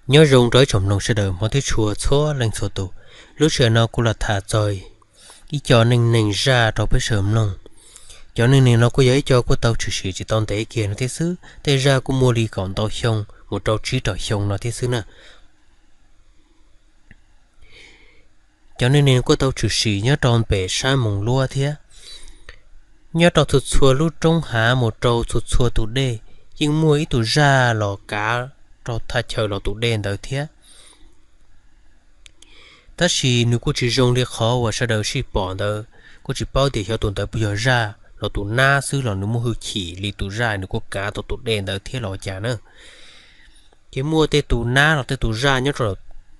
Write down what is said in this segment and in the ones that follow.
Nyob zoo rau ib tsoom mloog sawv daws hmov thiab tshua txhua leej txhua tus. Lub sij hawm no kuv los tham txog ib co neej neeg zaj rau peb sawv daws mloog. Cov neej neeg no kuj yog ib co kuj tau tshwm sim tsis tau ntev kiag no thiab xwb, tej zaj kuj muaj li kaum ntau xyoo mus rau tsib rau xyoo no thiab xwb na. Cov neej neeg kuj tau tshwm sim nyob rau pem sab Moos Luab thiab. Nyob rau txhua txhua lub roob hav mus rau txhua txhua tus dej, yeej muaj ib tug zaj los kav rau thaj chaw los tus dej ntawd thiab. Tab sis nws kuj tsis zoo li qhov uas sawv daws sij pom ntawd, kuj tsis paub tias xyov tus ntawd puas yog zaj los tus nab xwb los nws muaj hwj chim li tus zaj nws kuj kav tau tus dej ntawd thiab los cas na. Ces muaj tej tus nab los tej tus zaj nyob rau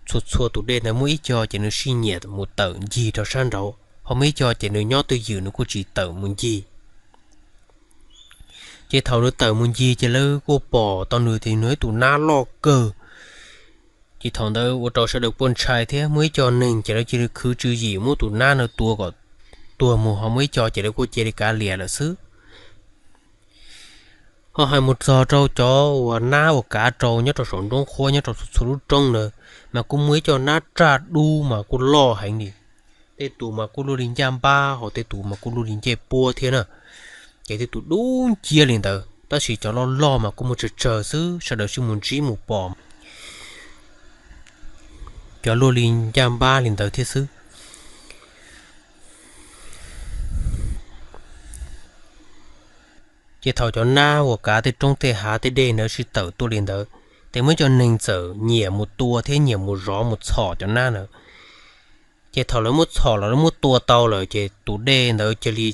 txhua txhua tus dej ntawd muaj ib co ces nws sij nyiam mus tawm ncig rau sab nraud, ho muaj ib co ces nws nyob twj ywm nws kuj tsis tawm mus ncig. Ces thaum nws tawm mus ncig ces lawv kuj pom tau nws tias nws ib tus nab loj kawg. Ces thaum ntawd ua rau sawv daws kuj ntshai thiab, muaj ib co neeg ces lawv cia li khwv tswv yim muab tus nab ntawd tua kom tuag mus, ho muaj ib co ces lawv kuj cia li kav liam lawm xwb. Ho hais mus txog rau cov uas nab uas kav rau nyob rau saum nruab qhuab nyob rau txhua txhua lub roob ntawd, mas kuj muaj ib co nab raj dub mas kuj loj heev li. Tej tus mas kuj luaj li ncaj npab, ho tej tus mas kuj luaj li ncej puab thiab na. Ces tej tus dub nciab li ntawd, tab sis cov loj loj mas kuj muaj tsawg tsawg xwb, sawv daws sij mus ntsib mus pom cov luaj li ncaj npab li ntawd thiab xwb. Ces thaum cov nab uas kav tej roob tej hav tej dej ntawd sij tawm tuaj li ntawd, ces muaj ib co neeg txawm nyiam mus tua thiab nyiam mus zov mus txhom cov nab ntawd. Ces thaum lawv muab txhom los lawv muab tua tau lawm ces tus dej ntawd cia li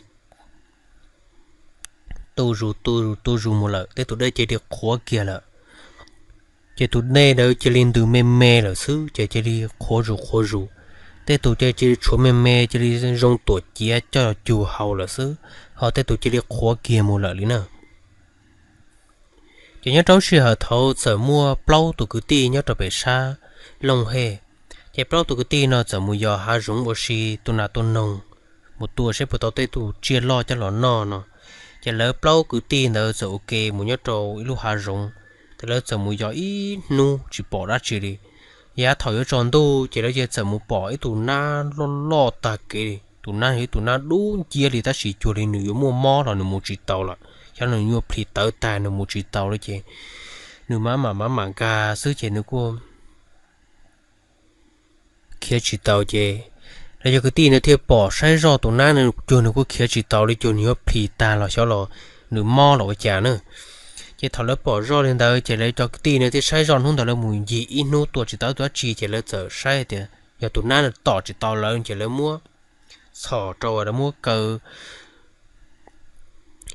tu zus tu zus tu zus mus lawm, tej tus dej cia li qhuav kiag lawm. Ces tus dej ntawd cia li ntws me me lawm xwb, ces cia li qhuav zus qhuav zus. Tej tus ces cia li tshuav me me cia li zoo tuam ciav coj cug haus lawm xwb, ho tej tus cia li qhuav kiag mus lawm li na. Ces nyob rau sij hawm thaud txawm muaj plaub tus kwv tij nyob rau pem sab Looj Hej. Ces plaub tus kwv tij no txawm mus yos hav zoov ua si tua nas tua noog, mus tua seb puas tau tej tus tsiaj loj coj los noj no. Ces lawv plaub kwv tij ntawd txawm ua ke mus nyob rau ib lub hav zoov, ces lawv txawm mus yos ib hnub tsis pom dab tsi li. Yav thaum yuav tsaus ntuj ces lawv cia txawm mus pom ib tus nab loj loj tag kev li. Tus nab yog ib tus nab dub nciab li tab sis cuag li nws yuav muaj mob los nws mus tsis taus lawm, xyov nws nyuag plhis tawv tag nws mus tsis taus li ces nws mam mam mam mam nkag xwb ces nws kuj khiav tsis taus ces lawv cov kwv tij ntawd thiaj pom saib zoj tus nab ntawd cuag nws kuj khiav tsis taus li, cuag nws yuav plhis tag los xyov los nws mob los ua cas na. Ces thaum lawv pom zoj li ntawd ces lawv cov kwv tij ntawd thiaj saib zoj hnub ntawd lawv mus ncig ib hnub tua tsis tau dab tsi ces lawv txawm saib tias yog tus nab tom tsis tau lawv ces lawv muab txhom rau lawv muab kaw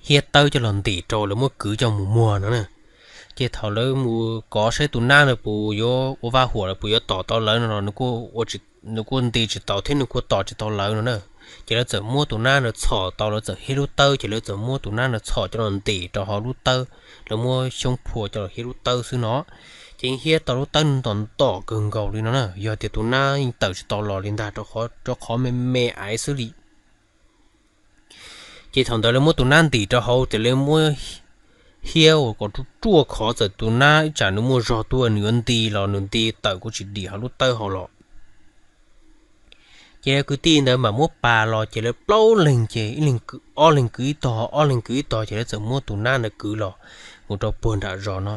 hiab tawb coj los ntim rau lawv muab kwv coj mus muag no na. Ces thaum lawv mus kov saib tus nab ntawd puas yuav ua vaj huam los puas yuav tom tau lawv no los nws kuj nti tsis tau thiab nws kuj tom tsis tau lawv no na. Ces lawv txawm muab tus nab ntawd txhom tau lawv txawm hiab lub tawb ces lawv txawm muab tus nab ntawd txhom coj los ntim rau hauv lub tawb, lawv muab xyoob phua coj los hiab lub tawb xwb no. Ces hiab tau lub tawb ntom ntom kawg nkaus li no na, yog tias tus nab yeej tawm tsis tau los li ntag rau qhov me me aiv xwb li. Ces thaum ntawd lawv muab tus nab ntim rau hauv ces lawv muab hiab ua kom ruaj ruaj khov txawm tus nab ib tsam nws muaj zog tuaj nws yuav nti los nws nti tawm kuj tsis dim hauv lub tawb hauv los. Ces lawv kwv tij ntawd mam muab pas los ces lawv plaub leeg ces ib leeg kwv ob leeg kwv ib tog ob leeg kwv ib tog ces lawv txawm muab tus nab ntawd kwv los mus rau puag nram zos no.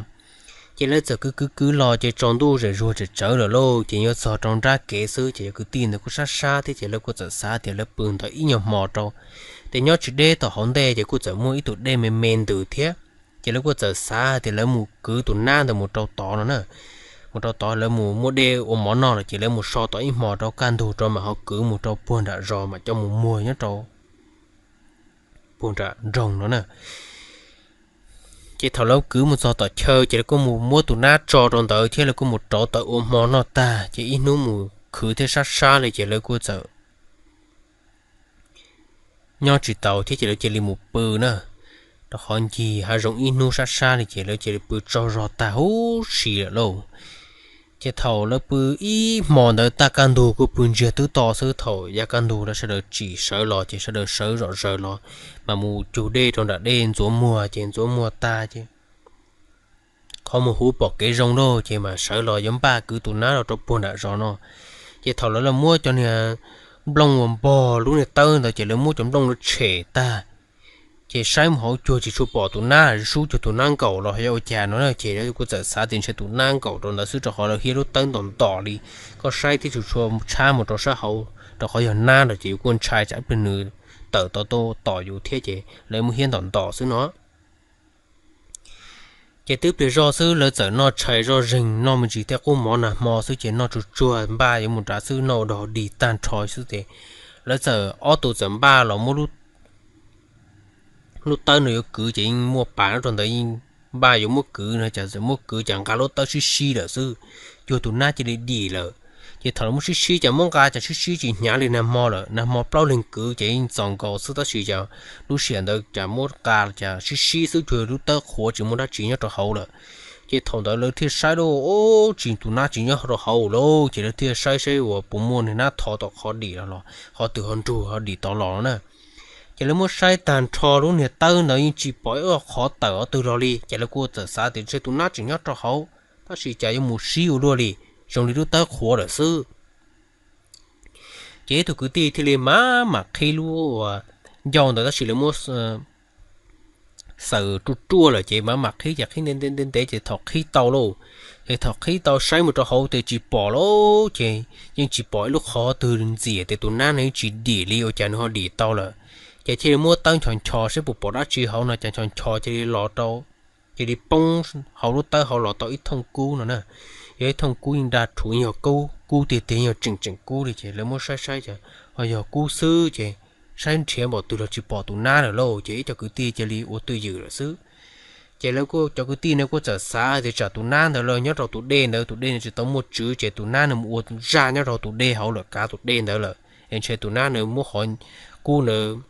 Ces lawv txawm kwv kwv kwv los ces tsaus ntuj zem zuag tsawm tsawv lawm lauj, ces yuav txog rau nrab kev xwb ces cov kwv tij ntawd kuj sab sab thiab ces lawv kuj txawm xav tias lawv pw ntawm ib nyuag hmo rau, ces nyob tsis deb tom hauv ntej ces kuj txawm muaj ib tug dej me me ntws thiab. Ces lawv kuj txawm xav tias lawv mus kwv tus nab ntawd mus rau tod no na, mus rau tod lawv mus muaj dej ua mov noj lawm ces lawv mus so tom ib hmo rau kaj ntug rau mam ho kwv mus rau puag nram zos mam coj mus muag nyob rau puag nram nroog no na. Ces thaum lawv kwv mus txog tom chaw ces lawv kuj mus muab tus nab tso rau ntawd thiab lawv kuj mus rauv taws ua hmo noj tag ces ib hnub mus khwv thiab sab sab li ces lawv kuj txawm nyob tsis taus thiab ces lawv cia li mus pw na, rau qhov ncig hav zoov ib hnub sab sab li ces lawv cia li pw tsaug zog tag huv si lawm lauj. Ces thaum lawv pw ib hmo ntawd tag kaj ntug kuj pw ntsiag twb to xwb, thaum yav kaj ntug lawv sawv daws tsim sawv los ces sawv daws sawv zom zaws los mas mus cug dej rau nram dej ntxuav muag ces ntxuav muag tag ces qhov mus huv pom kev zoo lauj, ces mam sawv los yuav npaj kwv tus nab los rau puag nram zos no. Ces thaum lawv los muab cov niag nplooj uas npog lub niag tawb ntawd ces lawv muab cov nplooj no tshem tag, ces saib mus hauv cuag tsis tshua pom tus nab, sub cuag tus nab nkaum los yog ua cas no na. Ces lawv kuj txawm xav tias ntshe tus nab nkaum rau ntawd xwb rau qhov lawv hiab lub tawb ntom ntom li, koj saib thiab tsis tshua tshab mus rau sab hauv rau qhov yog nab lawm ces yus kuj ntshai tsam ib pliag nws tawm tau tom yus thiab ces lawv muab hiab ntom ntom xwb no. Ces twb pliag zoj xwb lawv txawm noj tshais zoj zeeg noj me ntsis thiab qub mov nag hmo xwb ces noj tsuag tsuag npaj yuav mus nrad xwb, noj ua dog dig tag nrho xwb ces lawv txawm ob tug txawm npaj los muab lub tawb no yuav kwv ces yeej muaj pas nyob rau ntawd yeej npaj yuav muab kwv no, cas txawm muab kwv cas nqa lub tawb sib sib lawm xwb, cuag tus nab cia li dim lawm. Ces thaum lawv muab sib sib cas muab nqa cas sib sib tsis hnyav li nag hmo lawm, nag hmo plaub leeg kwv ces yeej txaus nkaus xwb tab sis cas lub sij hawm ntawd cas muab nqa cas sib sib xwb cuag lub tawb qhuav tsis muaj dab tsi nyob rau hauv lawm. Ces thaum ntawd lawv thiaj saib lawm, tsis, tus nab tsis nyob rau hauv lauj, ces lawv thiaj saib saib uas puas muaj niag nab thov tom qhov dim los los qhov twg ho nrug ho dim tod los na. Ces lawv muab saib tag nrho lub niag tawb ntawd yeej tsis pom ib qhov tawm qhov twg los li, ces lawv kuj txawm xav tias ntshe tus nab tseem nyob rau hauv tab sis cas yuav mus sib ua luaj li, zoo li lub tawb qhuav lawm xwb. Ces ib tug kwv tij thiaj li mam mam qhib lub uas ncauj ntawd tab sis lawv muab xaws ruaj ruaj lawm ces mam mam qhib ces qhib ntev ntev ntev ntev ces thaum qhib tau lauj, ces thaum qhib tau saib mus rau hauv ces tsis pom lauj, ces yeej tsis pom ib lub qhov twg ntxias tias tus nab no yeej tsis dim li ua cas nws ho dim tau lawm. Ces thiaj li muab tawb nchos nchos saib puas pom dab tsi hauv no cas nchos nchos cia li los rau, cia li poob hauv lub tawb hauv los tau ib thooj kub no na. Yog ib thooj kub yeej dag rhuv, yog kub, kub tiag tiag, yog tseem tseem kub li ces lawv muab saib saib ces ho yog kub xwb ces saib nrhiav npaum twg los tsis pom tus nab lawm lauj, ces ib co kwv tij cia li ua twj ywm lawm xwb. Ces lawv kuj, cov kwv tij no kuj txawm xav tias tsam tus nab ntawd los nyob rau tus dej ntawd, tus dej no tsis tau muaj tswv ces tus nab no mus ua zaj nyob rau tus dej hauv lawm, kav tus dej ntawd lawm es ntshe tus nab no muab qhov kub ntawd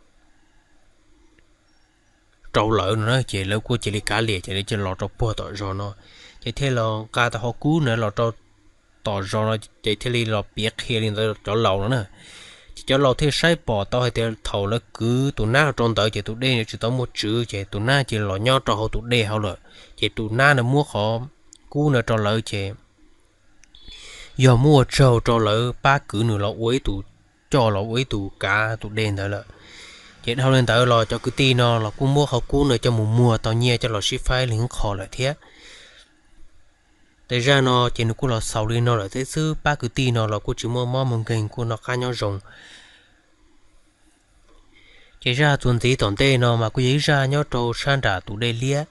rau lawv no na, ces lawv kuj cia li kav liam ces lawv cia li los rau puag tom zos no, ces thiaj los nqa tau qhov kub ntawd los rau tom zos no ces thiaj li los piav qhia li ntawd cov laus no na. Ces cov laus thiaj saib pom tau hais tias thaum lawv kwv tus nab los rau ntawd ces tus dej no tsis tau muaj tswv ces tus nab cia li los nyob rau hauv tus dej hauv lawm, ces tus nab no muab qhov kub ntawd rau lawv ces yog muab ua tsaug rau lawv pab kwv nws los ua ib tus, coj los ua ib tus kav tus dej ntawd lawm. Ces dhau li ntawd los cov kwv tij no los kuj muab qhov kub no coj mus muag tau nyiaj coj los sib faib li qho lawm thiab. Tej zaj no ces nws kuj los xaus li no lawm thiab xwb, pab kwv tij no los kuj tsis muaj mob muaj nkeeg, kuj noj qab nyob zoo. Ces zaj txuas ntxiv tom ntej no mas kuj yog ib zaj nyob rau sab nram tus dej liab.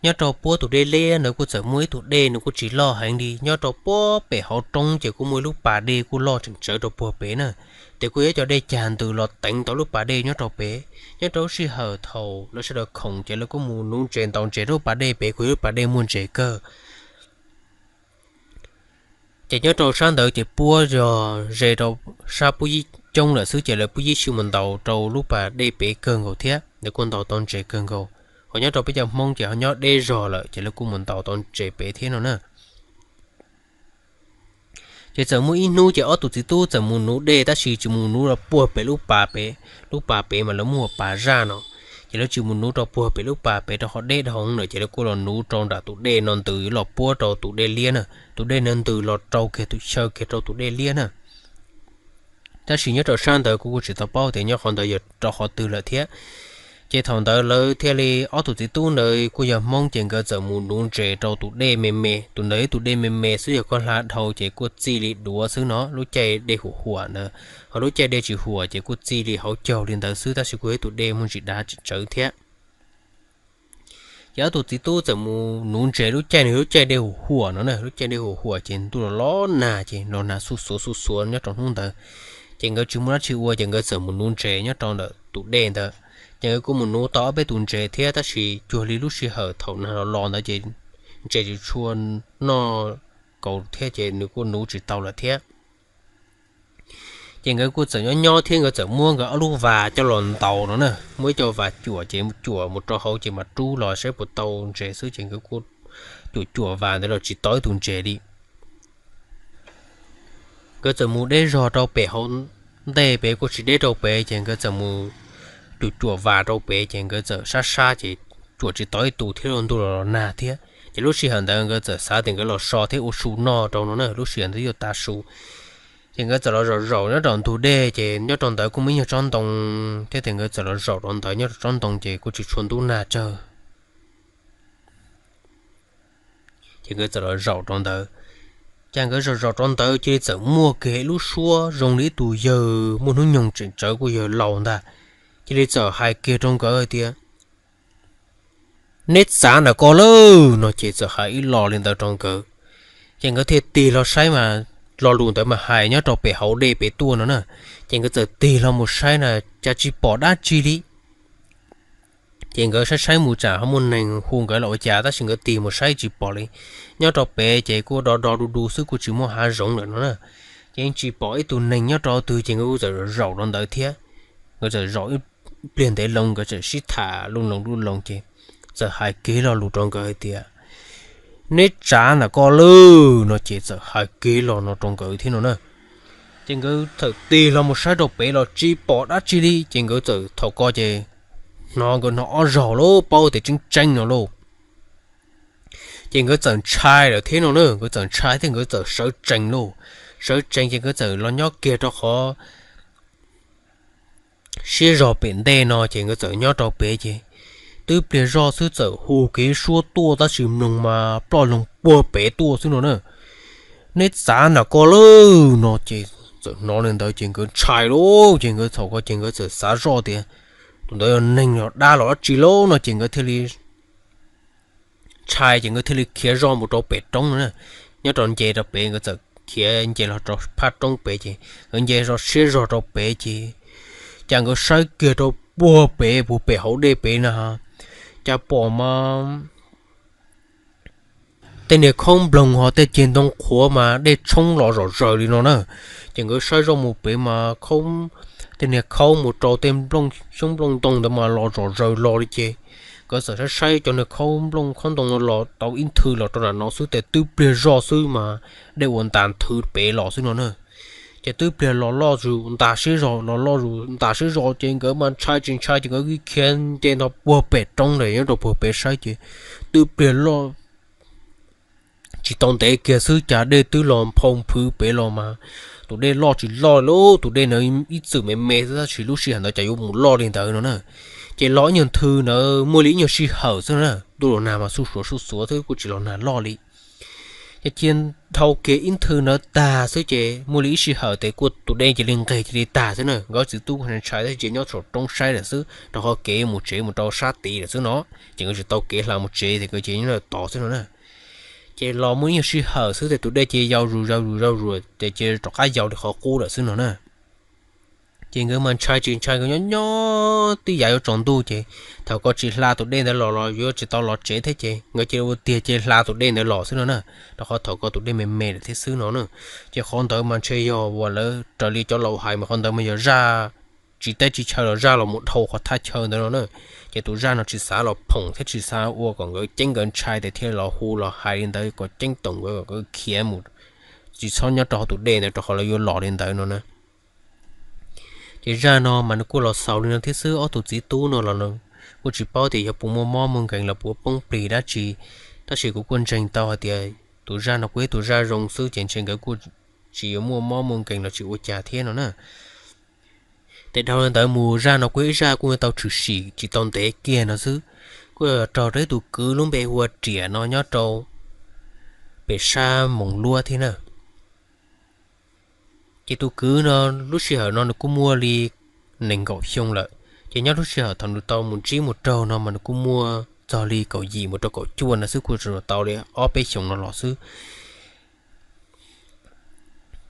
Nyob rau puab tus dej liab ntawd kuj txawm muaj ib tug dej nws kuj tsis loj heev li, nyob rau puab pem hauv roob ces kuj muaj ib lub pas dej kuj loj tseem tsawv rau puag pem na. Ces kuj yog ib co dej cag ntws los teev tau lub pas dej nyob rau pem. Nyob rau lub sij hawm thaum lawv sawv daws khoom ces lawv kuj mus nuv ntses ntaus ntses rau lub pas dej pem, kuj yog lub pas dej muaj ntses kawg. Ces nyob rau sab ntawd ces puab yog ze rau sab puab yib coob lawm xwb ces lawv puab yib tsis mus ntaus rau lub pas dej pem kawg nkaus thiab, lawv kuj ntaus tau ntses kawg nkaus. Ho nyob rau peb cov Hmoob ces ho nyob deb zog lawm ces lawv kuj mus ntaus tau ntses pem thiab no na. Ces txawm muaj ib hnub ces ob tug txiv tub txawm mus nuv dej tab sis tsis mus nuv los puag pem lub pas pem, lub pas pem mas lawv muaj pas zaj no. Ces lawv tsis mus nuv rau puag pem lub pas pem rau qhov deb dhau lawm ces lawv kuj los nuv rau nram tus dej no ntws los puab rau tus dej liab na. Tus dej no ntws los rau kiag tus, xyaw kiag rau tus dej liab na. Tab sis nyob rau sab ntawd kuv kuj tsis tau paub tias nyob qhov ntawd yog rau qhov twg lawm thiab. Ces thaum ntawd lawv thiaj li, ob tug txiv tub ntawd kuj yog Hmoob ces nkawd txawm mus nuv ntses rau tus dej me me. Tus ntawd ib tus dej me me xwb, yog koj hla dhau ces kuj txij li duav xwb no, lub caij dej huam huam ntawd. Ho lub caij dej tsis huam ces kuj txij li hauv caug li ntawd xwb, tab sis kuj yog ib tus dej muaj ntsis dav tsis tsawv thiab. Ces ob tug txiv tub txawm mus nuv ntses lub caij, nws lub caij dej huam huam no na, lub caij dej huam huam ces ntuj los los nag ces los nag xuj xuav xuj xuav nyob rau hnub ntawd. Ces nkawd tsis muaj dab tsi ua ces nkawd txawm mus nuv ntses nyob rau ntawm tus dej ntawd. Ces nkawd kuj mus nuv tau ob peb tus ntses thiab, tab sis cuag li lub sij hawm thaum nag los los ntawd ces ntses tsis tshua noj kaus thiab ces nws kuj nuv tsis tau lawm thiab. Ces nkawd kuj txawm nyob nyob thiab nkawd txawm muab nkawd ob lub vas coj los ntaus no na, muab ib co vas cuam ces cuam mus rau hauv ces mam rub los saib puas tau ntses xwb, ces nkawd kuj cuam cuam vas ntawd los tsis tau ib tus ntses li. Nkawd txawm mus deb zog rau pem hauv ntej pem kuj tsis deb rau pem, ces nkawd txawm mus cuam cuam vas rau pem, ces nkawd txawm sab sab ces cuam tsis tau ib tus thiab, los ntuj los los nag thiab. Ces lub sij hawm ntawd nkawd txawm xav tias nkawd los so thiab ua su noj rau no na, lub sij hawm ntawd yuav tav su. Ces nkawd txawm los zaum zaum nyob rau ntug dej, ces nyob rau ntawd kuj muaj ib nyuag tsob ntoo thiab, ces nkawd txawm los zaum rau ntawd nyob rau tsob ntoo ces kuj tsis tshua ntub nag tsawg. Ces nkawd txawm los zaum rau ntawd, ces nkawd zaum zaum rau ntawd cia li txawm muaj kiag ib lub suab zoo li ib tus yawg muaj hnub nyoog tseem tsawv, kuj yawg laus ntag, cia li txawm hais kiag rau nkawd hais tias, Neb txav ntawm ko lawm, no ces txawm hais ib lo li ntawd rau nkawd. Ces nkawd thiaj tig hlo saib mas, lo lus ntawd mas hais nyob rau pem hauv dej pem tuaj no na. Ces nkawd txawm tig hlo mus saib na, cas tsis pom dab tsi li. Ces nkawd saib saib mus tsam ho muaj neeg hu nkawd los ua cas, tab sis nkawd tig mus saib tsis pom li. Nyob rau pem ces kuj do do du du xwb, kuj tsis muaj hav zoov lawm no na. Ces yeej tsis pom ib tug neeg nyob rau twg, ces nkawd kuj txawm zaum rau ntawd thiab. Nkawd txawm zaum ib pliag ntev loo, nkawd txawm sib tham lub loo lub loo ces txawm hais kiag lo lus rau nkawd hais tias, Neb tsav ntawm ko lawm, no ces txawm hais kiag lo no rau nkawd thiab no na. Ces nkawd txawm tig hlo mus saib rau pem los tsis pom dab tsi li, ces nkawd txawm thaum ko ces hnov, nkawd hnov ob zaug lauj, paub tias tseeb tseeb no lauj. Ces nkawd txawm ntshai lawm thiab no na, nkawd txawm ntshai thiab nkawd txawm sawv tsees lauj. Sawv tsees ces nkawd txawm los nyob kiag rau qhov siab zog pem ntej no, ces nkawd txawm nyob rau pem ces twb pliag zoj xwb txawm hu kiag suab tuaj, tab sis mloog mas ploj loo puag pem tuaj xwb no na. Neb txav ntawm ko lawm, no ces txawm hnov li ntawd ces nkawd ntshai lauj, ces nkawd thaum ko ces nkawd txawm xav zoj tias tus ntawd yog neeg los dab los dab tsi lauj no, ces nkawd thiaj li ntshai ces nkawd thiaj li khiav zoj mus rau pem roob no na. Nyob rau nce rau pem, nkawd txawm khiav nce los rau phab roob pem ces nkawd nce zoj siab zog rau pem ces, cas nkawd saib kiag rau puag pem, puag pem hauv dej pem na, cas pom mas tej niag khaub nploog ho tej ceg ntoo qhuav mas dej tshoob los zom zaws li no na. Ces nkawd saib zoj mus pem mas tej niag khaub mus rau tej xyoob nplooj ntoo ntawd mas los zom zaws los li ces nkawd txawm saib saib cov niag khaub nplooj khaub ntoo no los tau ib nthwv los rau nram no xwb, ces twb pliag zoj xwb mas dej ua ntas nthwv pem los xwb no na. Ces twb pliag los loj zus ntas siab zog, los loj zus ntas siab zog ces nkawd mas ntshai tsis ntshai ces nkawd khiav nce nto puag pem roob lawm, nyob rau puag pem saib ces twb pliag loj tsis tau ntev kiag xwb cas dej twb los nphau nphwv pem los mas tus dej loj tsis loj lauj, tus dej ntawd ib txwm me me xwb, tab sis lub sij hawm ntawd cas yuav mus loj li ntawd no na. Ces los ib nyuag nthwv ntawd muaj li ib nyuag sij hawm xwb na, ntuj los nag mas xuj xuav xuj xuav xwb, kuj tsis los nag loj li. Ces cia dhau kiag ib nthwv ntawd tag xwb ces muaj li ib sij hawm ces kuj tus dej cia li nqeg cia li tag xwb na. Nkawd txiv tub kuj ntshai tab sis nyob saum roob saib lawm xwb, rau qhov kev yuav mus tsev mus rau sab tid lawm xwb no, ces nkawd tsis tau kev hla mus tsev ces nkawd cia li nyob tod xwb no na. Ces los muaj ib nyuag sij hawm xwb ces tus dej cia li yau zus yau zus yau zus ces cia li rov qab yau li qhov qub lawm xwb no na. Ces nkawd mas ntshai tsis ntshai, nkawd nyob nyob tib yam yuav tsaus ntuj ces thaum ko tsis hla tus dej ntawd los los yuav tsis tau los tsev thiab ces nkawd cia li ua tiag cia li hla tus dej ntawd los xwb no na, rau qhov thaum ko tus dej me me lawm thiab xwb no na. Ces qhov ntawd mas ntshe yog uas lawv raws li cov laus hais mas qhov ntawd mas yog zaj tsis teb tsis chaw los zaj los mus dhau qhov thaj chaw ntawd no na. Ces tus zaj no tsis xav los phoom thiab tsis xav ua kom nkawd ceeb nkawd ntshai ces thiaj los hu los hais li ntawd kom ceeb toom nkawd kom nkawd khiav mus, tsis txhob nyob rau hauv tus dej ntawd rau qhov lawv yuav los li ntawd no na. Ces zaj no mas nws kuj los xaus li no thiab xwb. Ob tug txiv tub no los kuj tsis paub tias yog puas muaj mob muaj nkees los puas poob plig dab tsi, tab sis kuv kuj ntseeg tau hais tias tus zaj no kuj ib tus zaj zoo xwb ces ntshe nkawd kuj tsis yuav muaj mob muaj nkees los tsis ua cas thiab no na. Ces dhau li ntawd mus zaj no kuj ib zaj kuj tau tshwm sim tsis tau ntev kiag no xwb. Kuj yog raug rau ib tus kwv lub npe hu ua Riam no nyob rau pem sab Moos Luab thiab na. Ces tus kwv no lub sij hawm no nws kuj muaj li nees nkaum xyoo lawm. Ces nyob lub sij hawm thaum nws tau mus ntsib mus raug no mas nws kuj muaj txog li kaum yim mus rau kaum cuaj no xwb, kuj tau li ob peb xyoos no los xwb.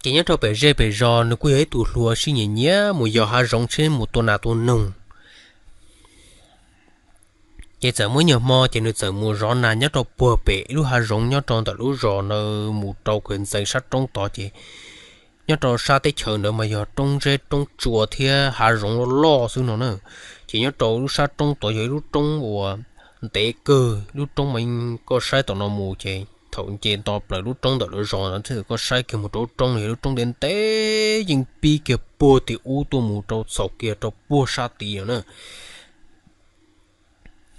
Ces nyob rau pem zej pem zos nws kuj yog ib tug hluas sib nyiam nyiam mus yos hav zoov thiab mus tua nas tua noog. Ces txawm muaj ib nyuag hmo ces nws txawm mus zov nas nyob rau puag pem lub hav zoov nyob rau ntawm lub zos ntawd mus rau kawg ntxeev sab roob tod ces nyob rau sab teb chaws ntawd mas yog roob zeb roob tsua thiab hav zoov loj loj xwb no na. Ces nyob rau lub sab roob tod yog ib lub roob uas ntev kawg, lub roob mas koj saib tom no mus ces thaum nce nto plaws lub roob ntawm lawv zos ntawd thiab koj saib kiag mus rau lub roob no yog lub roob ntev ntev yeej pib kiag puag tim ub tuaj mus rau txhaum kiag rau puag sab tid no na.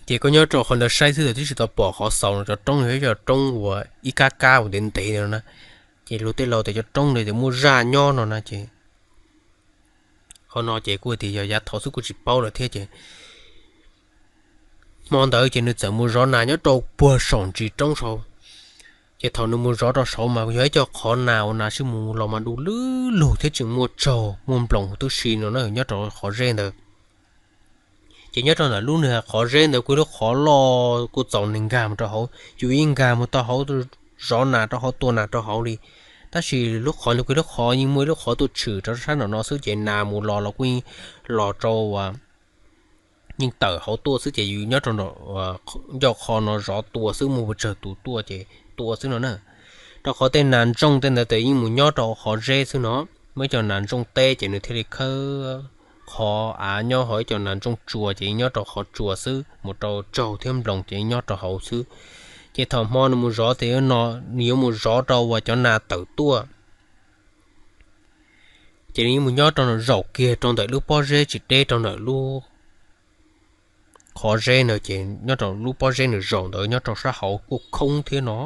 Ces koj nyob rau qhov ntawd saib xwb tab sis tsis tau pom qhov xaus no, cov roob yog cov roob uas ib kab kab uas ntev ntev no na. Ces luag tej laus tias cov roob ntawd tias muaj zaj nyob no na ces qhov no ces kuj tias yog yav thaud xwb kuj tsis paub lawm thiab ces hmo ntawd ces nws txawm mus zov nas nyob rau puag saum ntsis roob saud. Ces thaum nws mus zov rau saud mas yog ib co qhov nas uas nas sib mus los mas du lug thiab tseem muaj tsaug muaj nploos huv tib si no na nyob rau qhov zeb ntawd. Ces nyob rau ntawm lub nws qhov zeb ntawd kuj lub qhov loj kuj txaus neeg nkag mus rau hauv, yus yeej nkag mus tau hauv, zov nas rau hauv tua nas rau hauv li. Tab sis lub qhov ntawd kuj lub qhov yeej muaj ib lub qhov tuaj tshwm rau sab nram no xwb ces nas mus los los kuj yeej los rau yeej tawm hauv tuaj xwb ces yus nyob rau ncauj qho no zov tua xwb, muaj pes tsawg tus tuaj ces tua xwb no na. Rau qhov tej nas ntsooj tej ntawd ces yeej mus nyob rau qhov zeb xwb no. Muaj ib co nas ntsooj teb ces nws thiaj li khawb qhov av nyob, ho ib co nas ntsooj tsua ces yeej nyob rau qhov tsua xwb, mus rau tsaug thiab nploos ces yeej nyob rau hauv xwb. Ces thaum hmo nws mus zov ces nws yuav mus zov rau uas cov nas tawm tuaj. Ces nws yeej mus nyob rau zaum kiag rau ntawm lub pob zeb tsis deb rau ntawm lub qhov zeb ntawd ces nyob rau lub pob zeb nws zaum ntawd nyob rau sab hauv kuj khoob thiab no.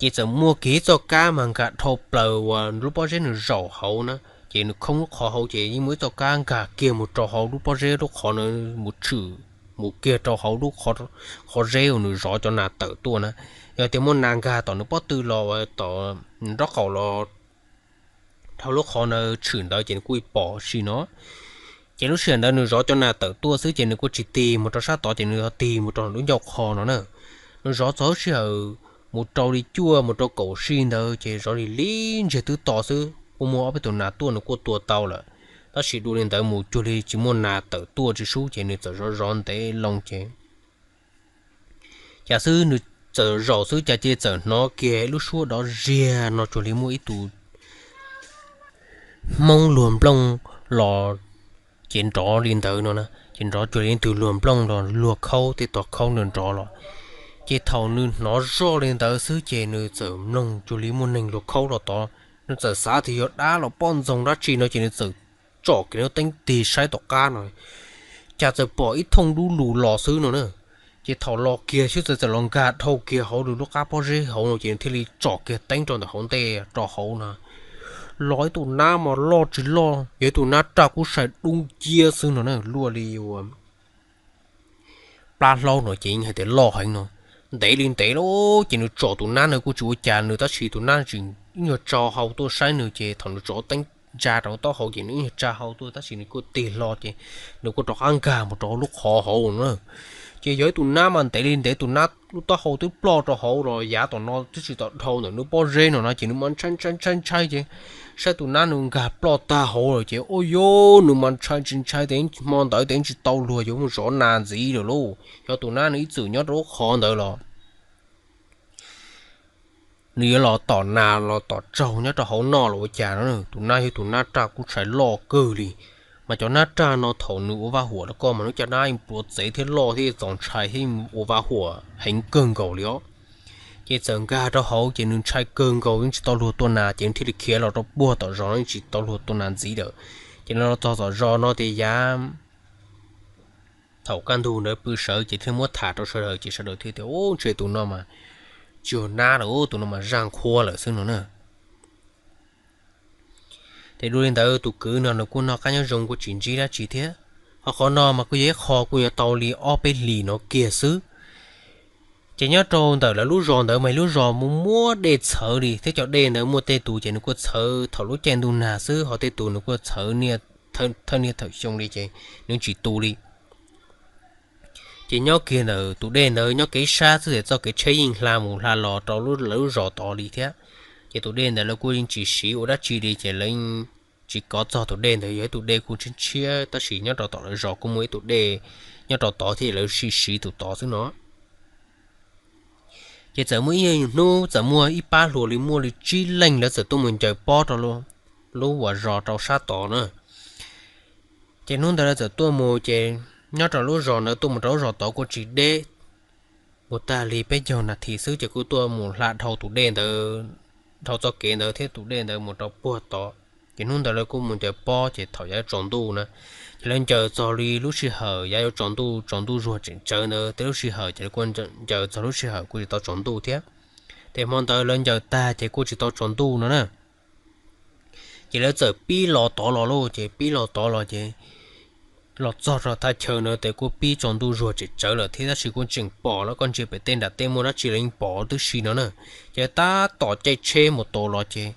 Ces txawm muaj kiag ib txoj kab mas nkag dhau plaws uas lub pob zeb nws zaum hauv na. Ces nws khoob lub qhov hauv ces yeej muaj ib txoj kab nkag kiag mus rau hauv lub pob zeb, lub qhov na mus tshwm mus kiag rau hauv lub qhov zeb uas nws zov cov nas tawm tuaj na. Yog tias muaj nas nkag tom nws pob tw los tom nws nraub qaum los dhau lub qhov na tshwm ntawd ces nws kuj pom si no. Ces lub sij hawm ntawd nws zov cov nas tawm tuaj xwb ces nws kuj tsis tig mus rau sab tod ces nws yog tig mus rau lub ncauj qho no na. Nws zov txog lub sij hawm mus rau li cuaj mus rau kaum si ntawd ces zov li li ntsiag twb to xwb kuj muaj ob peb tus nas tuaj nws kuj tua tau lawm. Tab sis dua li ntawd mus cuag li tsis muaj nas tawm tuaj tsis sub ces nws txawm zov zov ntev loo ces cas xwb nws txawm zaum xwb cas cia txawm hnov kiag lub suab dov ziag no cuag li muaj ib tus hmoob luag nplooj los. Ces nrov li ntawd no na ces nrov cuag li tus luag nplooj los luag khaub tej tog khaub nrov los. Ces thaum nws hnov zoj li ntawd xwb ces nws txawm mloog cuag li muaj neeg luag khaub los tod. Nws txawm xav tias yog dab los poj ntxoog dab tsi no ces nws txawm tsom kiag nws teeb tig saib tom qab no cas txawm pom ib thooj dub lug los xwb no na. Ces thaum los kiag xwb txawm txawm los nkag dhau kiag hauv lub qab pob zeb hauv no ces nws thiaj li tsom kiag teeb rau ntawm hauv ntej rau hauv no los ib tus nab mas loj tsis loj, yog ib tus nab raj kub sai dub nciab xwb no na, luaj li uas plab hlaub no ces yeej hais tias loj heev no. Ntev li ntev lawm ces nws tsom tus nab no kuj tsis ua cas nws tab sis tus nab tseem ib nyuag tsa hau tuaj saib nws ces thaum nws tsom teeb ntsa rau taub hau ces nws ib nyuag tsa hau tuaj tab sis nws kuj tig hlo ces nws kuj rov qab nkag mus rau lub qhov hauv no na. Ces yog ib tus nab mas ntev li ntev tus nab lub taub hau twb ploj rau hauv los yav tom no twb tsis tau dhau ntawm nws pob zeb no no ces nws mas ntshai ntshai ntshai ntshai ces saib tus nab nws nkag ploj tag hauv lawm ces ua cas nws mas ntshai tsis ntshai tias hmo ntawd tias tsis tau luag yuav mus zov nas ntxiv lawm lauj. Yog tus nab nws ib txwm nyob rau lub qhov ntawd los nws yuav los tom nas los tom tsaug nyob rau hauv noj los ua cas no. Tus nab yog tus nab raj kub sai loj kawg li, mas cov nab raj no thaum nws ua vaj huam rau koj mas nws cov nab pluav txev thiab loj thiab txaus ntshai thiab ua vaj huam heev kawg nkaus li os. Ces txawm nkag rau hauv ces nws ntshai kawg nkaus yeej tsis tau luag tua nas ces nws thiaj li khiav los rau puag tom zos no yeej tsis tau luag tua nas ntxiv lawm. Ces nws los txog tom zos no tias yav thaum kaj ntug ntawd pw sawv ces thiaj muab tham rau sawv daws ces sawv daws thiaj tias, Ub, ntshe tus no mas tsis yog nab lawm, tus no mas zaj nqhuab lawm xwb no na. Ces dua li ntawd tus kwv no nws kuj noj qab nyob zoo kuj tsis ntsib dab tsi thiab. Ho qhov no mas kuj yog ib qho kuj yuav tau li ob peb hlis no kiag xwb. Ces nyob rau ntawm lawv lub zos ntawd mas lub zos muaj muab dej txhawv li thiab cov dej ntawd muaj tej tus ces nws kuj txhawv thaum lub caij ntuj nag xwb, ho tej tus nws kuj txhawv thawj niaj thawj xyoo li ces nws tsis tu li. Ces nyob kiag ntawm tus dej ntawd nyob kev sab xwb ces txoj kev tsheb yeej hla mus hla los rau lawv lub zos tod li thiab. Ces tus dej ntawd lawv kuj yeej tsis siv ua dab tsi li ces lawv tsis kov txog tus dej ntawd, yog ib tus dej kuj tshiab tshiab tab sis nyob rau tom lawv zos kuj muaj ib tus dej nyob rau tod thiab lawv siv siv tus tod xwb no. Ces txawm muaj ib hnub txawm muaj ib pab hluas li muaj li tsib leej lawv txawm tuaj mus ncaws pob rau lub uas zos rau sab tod na. Ces hnub ntawd lawv txawm tuaj mus ces nyob rau lub zos ntawd tuaj mus rau lub zos tod kuj tsis deb, mus tag li peb caug nas this xwb ces kuj tuaj mus hla dhau tus dej ntawd, dhau txoj kev ntawd thiab tus dej ntawd mus rau puag tod. Ces hnub ntawd lawv kuj mus ncaws pob ces thaum yav tsaus ntuj na, ces lawv ncaws txog li lub sij hawm yav yuav tsaus ntuj, tsaus ntuj zuag tseem tsawv ntawd, tej lub sij hawm ces lawv kuj ncaws txog lub sij hawm kuj tsis tau tsaus ntuj thiab. Ces hmo ntawd lawv ncaws tag ces kuj tsis tau tsaus ntuj no na. Ces lawv txawm pib los tod los lauj, ces pib los tod los ces los txog rau thaj chaw na ces kuj pib tsaus ntuj zuag tseem tsawv lawm thiab, tab sis kuj tseem pom los koj ntsia pem tej nram tej muaj dab tsi los yeej pom tib si no na. Ces tab tom caij tsheb mus tod los ces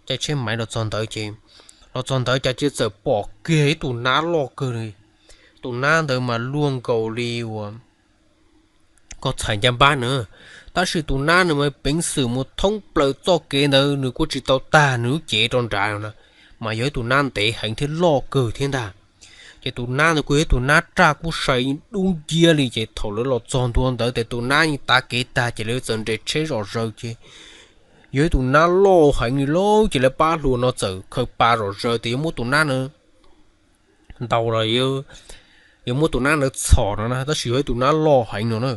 caij tsheb maiv los txog ntawd ces los txog ntawd cas cia txawm pom kiag ib tus nab loj kawg li. Tus nab ntawd mas luaj nkaus li uas koj txhais ncaj npab na. Tab sis tus nab ntawd mas peev xwm mus thoob plaws txoj kev ntawd nws kuj tsis tau tag nws lub cev rau nrad no na, mas yog ib tus nab ntev heev thiab loj kawg thiab ntag. Ces tus nab ntawd kuj yog ib tus nab raj kub sai dub nciab li, ces thaum lawv los txog ntua ntawd ces tus nab yeej tav kev tag ces lawv txawm nres tsheb zom zaws ces yog ib tus nab loj heev li lauj, ces lawv pab hluas no txawm khaws pa zom zaws tias yuav muab tus nab na ntaus los yuav muab tus nab ntawd txhom no na, tab sis yog ib tus nab loj heev no na.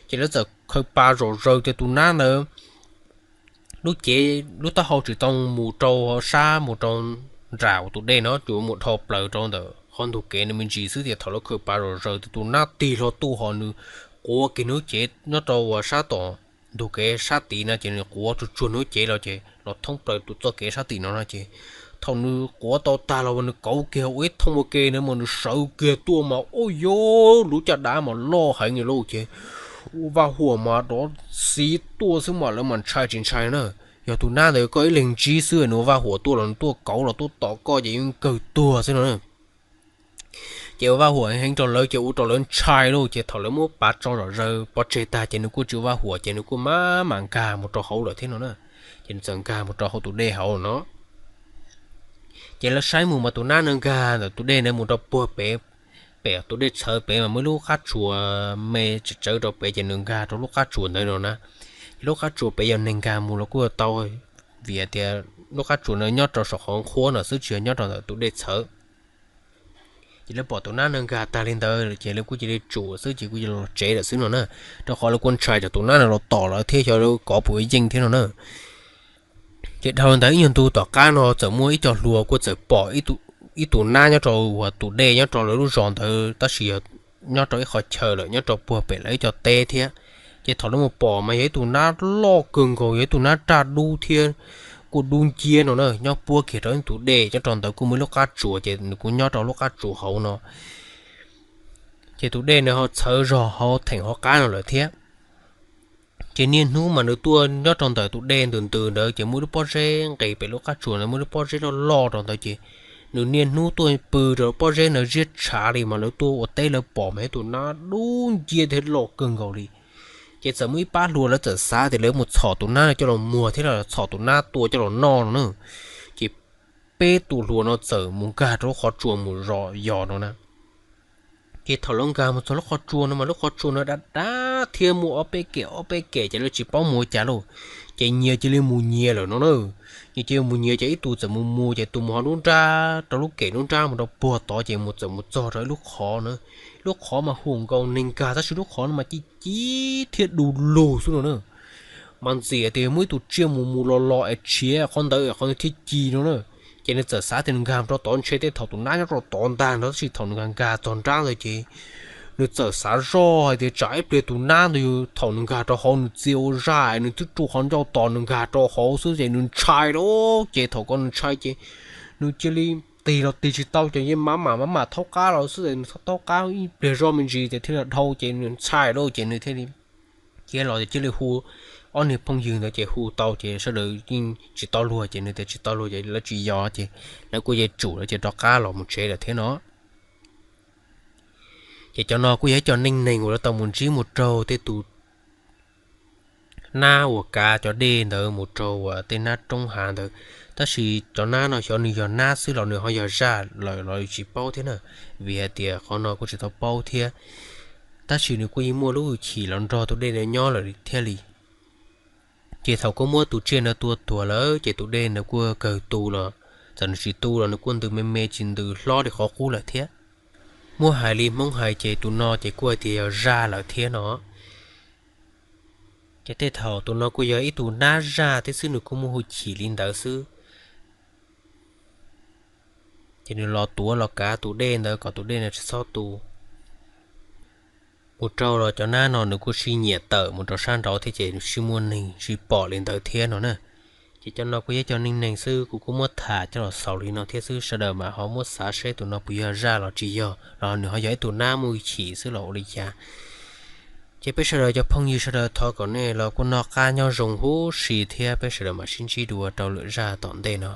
Ces lawv txawm khaws pa zom zaws tias tus nab ntawd lub cev lub taub hau tsis tau mus rau sab, mus rau nram tus dej no, tsuas mus dhau plaws rau ntawm qhov ntug kev no me ntsis xwb, ces thaum lawv khaws pa zom zaws tias tus nab tig hlo tuaj ho nws quav kiag nws lub cev nyob rau uas sab tom ntug kev sab tid no ces nws quav tsuag tsuag nws lub cev los ces los thoob plaws tus txoj kev sab tim no no ces thaum nws quav tau tag los nws kauv kiag ua ib thooj ua ke na mas nws sawv kiag tuaj mas ua yuv lub caj dab mas loj heev li lauj, ces ua Vaj Huam mas rov xiv tuaj xwb mas lawv mas ntshai tsis ntshai na. Yog tus nab ntawd koj ib leeg ntsib xwb nws ua Vaj Huam tuaj los nws tuaj kauv los tuaj tom koj ces yeej kawg tuag xwb no na. Ces ua Vaj Huam heev rau lawv ces ua rau lawv ntshai lauj, ces thaum lawv muab pa tso zom zaws pov tseg tag ces nws kuj tsis ua Vaj Huam ces nws kuj mam mam nkag mus rau hauv lawm thiab no na. Ces nws txawm nkag mus rau hauv tus dej hauv no. Ces lawv saib mus mas tus nab no nkag ntawm tus dej ntawd mus rau puag pem, pem tus dej txhawv pem mas muaj ib lub qab tsuas me tsawv tsawv rau pem ces nws nkag rau lub qab tsuas ntawd no na. Ces lub qab tsuas pem yog neeg nkag mus los kuj tau, vim hais tias lub qab tsuas ntawd nyob rau saum qhov nqhuab no xwb tsis yog nyob rau ntawm tus dej txhawv. Ces lawv pom tus nab no nkag tag li ntawd ces lawv kuj cia li tsum xwb ces kuj cia li los tsev lawm xwb no na, rau qhov lawv kuj ntshai tsam tus nab no los tom lawv thiab xyov lawv kov puas yeej thiab no na. Ces dhau ntawd ib nyuag ntu tom qab no txawm muaj ib co hluas kuj txawm pom ib tus nab nyob rau uas tus dej nyob rau lawv lub zos ntawd tab sis yog nyob rau ib qhov chaw lawm nyob rau puag pem lawv ib co teb thiab. Ces thaum lawv mus pom mas yog ib tus nab loj kawg nkaus, yog ib tus nab raj dub thiab kuj dub nciab no na, nyob puab kiag rau ib tus dej nyob rau ntawd kuj muaj ib lub qab tsuas ces nws kuj nyob rau lub qab tsuas hauv no. Ces tus dej ntawd ho txhawv zog hauv theem hauv qab no lawm thiab. Ces niaj hnub mas nws tuaj nyob rau ntawm tus dej ntws ntws ntawd ces muaj ib lub pob zeb nqis pem lub qab tsuas ntawd, muaj ib lub pob zeb loj loj rau ntawd ces nws niaj hnub tuaj pw rau pob zeb ntawd ziab tshav li mas lawv tuaj ua teb lawv pom mas ib tus nab dub nciab thiab loj kawg nkaus li. Ces txawm muaj ib pab hluas lawv txawm xav tias lawv mus txhom tus nab no coj los muag thiab los txhom tus nab tua coj los noj no na. Ces peb tus hluas no txawm mus nkag rau lub qhov tsua mus zov yos no na. Ces thaum lawv nkag mus txog lub qhov tsua no mas lub qhov tsua no dav dav thiab muaj ob peb kem ob peb kem ces lawv tsis paub mus ua cas lauj. Ces nyias cia li mus nyias lawm no na. Nyias cia li mus nyias ces ib tug txawm mus mus ces tus mus ho nruab nrab rau lub kem nruab nrab mus rau puag tod ces mus txawm mus txog rau ib lub qhov na. Lub qhov mas huam nkaus neeg nkag tab sis lub qhov no mas ci ci thiab du lug xwb no na. Mas ntxim tias muaj ib tus tsiaj mus mus los los es tshiav qhov ntawd qhov ntawd thiaj ci no na. Ces nws txawm xav tias nws nkag rau tod ntshe tej thaum tus nab nyob rau tod ntag no tab sis thaum nws nkag nkag txog nrab ntawd ces nws txawm xav zoj hais tias tsam ib pliag tus nab ntawd yog thaum nws nkag rau hauv nws txia ua zaj nws twb tsuj qhov ncauj tos nws nkag rau hauv xwb ces nws ntshai lawm ces thaum ko nws ntshai ces nws cia li tig los tig tsis tau ces yeej maj mam maj mam thaub qab los xwb ces nws thaub qab ib pliag zoj me ntsis ces thiaj li dhau ces nws ntshai lawm ces nws thiaj li khiav los ces thiaj li hu ob niag phooj ywg ntawd ces hu tau ces sawv daws yeej tsis tau luag ces nws tias tsis tau luag ces lawv tsis yos ces lawv kuj yeej tsum lawv ces rov qab los mus tsev lawm thiab no. Ces cov no kuj yog ib co neej neeg uas lawv tau mus ntsib mus raug tej tus nab uas kav cov dej ntawd mus raug uas tej nab roob hav ntawd. Tab sis cov nab no xyov nws yog nab xwb los nws ho yog zaj lawm los tsis paub thiab na, vim hais tias qhov no kuj tsis tau paub thiab. Tab sis nws kuj yeej muaj lub hwj chim los nrog tus dej ntawd nyob lawm thiaj li. Ces thaum kuj muab tus tsiaj ntawd tua tuag lawm ces tus dej ntawd kuj kawg tu los, txawm nws tsis tu los nws kuj ntws me me tsis ntws hlob li qhov qub lawm thiab. Muab hais li Hmoob hais ces tus no ces kuj hais tias yog zaj lawm thiab no. Ces tej thaum tus no kuj yog ib tug nab zaj thiab xwb, nws kuj muaj hwj chim li ntawd xwb. Ces nws los tuav los kav tus dej ntawd kom tus dej no tsis txhob tu. Mus rau los cov nab no nws kuj sib nyiam tawm mus rau sab nraud thiab ces nws sib muaj neeg sib pom li ntawd thiab no na. Ces cov no kuj yog cov neej neeg xwb, kuv kuj muab tham coj los xaus li no thiab xwb, sawv daws mam ho muab xav seb tus no puas yog zaj los tsis yog, los nws ho yog ib tug nab muaj hwj chim xwb los ua li cas. Ces peb sawv daws cov phooj ywg sawv daws thov kom nej los kuj noj qab nyob zoo huv si thiab peb sawv daws mam sib ntsib dua rau lwm zaj tom ntej no.